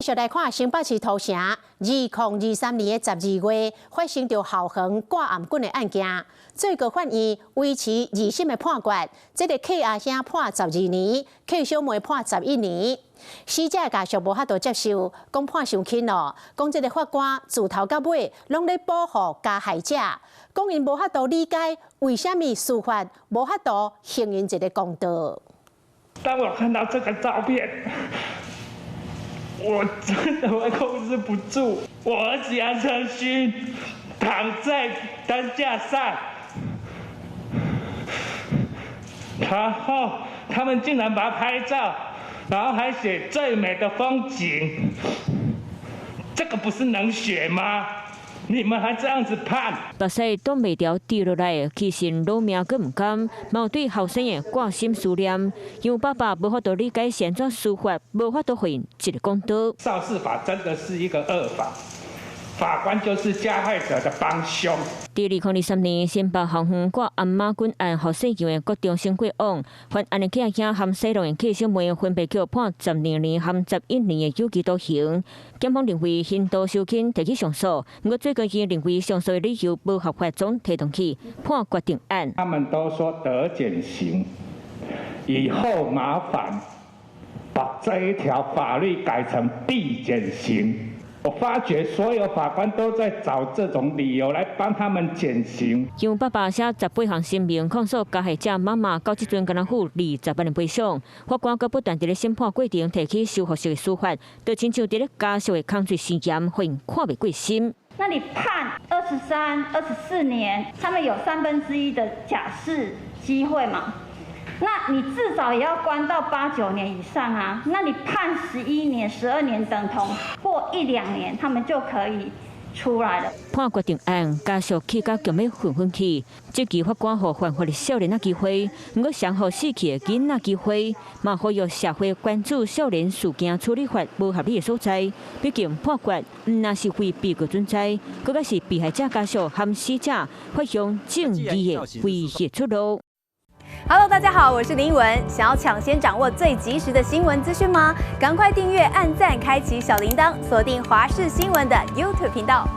續來看新北市土城，2023年的12月發生著校園掛頷頸的案件，最高法院維持二審的判決，這个契阿兄判12年，契小妹判11年。死者的家屬無法度接受，講判傷輕咯，講這个法官自頭到尾攏咧保護加害者，講𪜶無法度理解為啥物司法無法度還𪜶一个公道。當我看到這個照片，我真的會控制不住。我兒子楊承勳躺在擔架上，然後他們竟然把他拍照，然後還寫最美的風景，這個不是冷血嗎？你們還這樣子判？目屎擋袂牢滴落來，其實老命閣毋甘，嘛有對後生的掛心思念。因為爸爸無法度理解是按怎司法，無法度還𪜶一个公道。肇事法真的是一個惡法，法官就是加害者的幫兇。佇2023年新北校園掛頷仔頸案，予細樣的國中生過往，犯案的契兄和西路的契小妹分別予判12年和11年的有期徒刑。檢方認為刑度傷輕，提起上訴。毋過最高院認為上訴的理由無合法，總提轉去判決定案。他們都說得減刑，以後麻煩把這一條法律改成必減刑。我發覺所有法官都在找這種理由來幫他們減刑。楊爸爸寫18項聲明控訴加害者媽媽，到這陣敢若付20萬的賠償。法官閣不斷佇咧審判過程提起修復式的司法，就親像佇咧加速的控罪實驗，予𪜶看袂過心。那你判23、24年，他們有1/3的假釋機會嘛？那你至少也要關到八九年以上啊！那你判11年、12年，等同過一兩年，他們就可以出來了。判決定案，家屬氣甲強欲昏昏去。這期法官予犯法的少年仔機會，毋過上予死去的囡仔機會，嘛呼籲社會關注少年事件處理法無合理的所在。畢竟判決毋但是為被告存在，閣較是被害者家屬和死者發現正義的唯一出路。 Hello，大家好，我是林文。想要搶先掌握最及時的新聞資訊嗎？趕快訂閱、按讚、開啟小鈴鐺，鎖定華視新聞的 YouTube 頻道。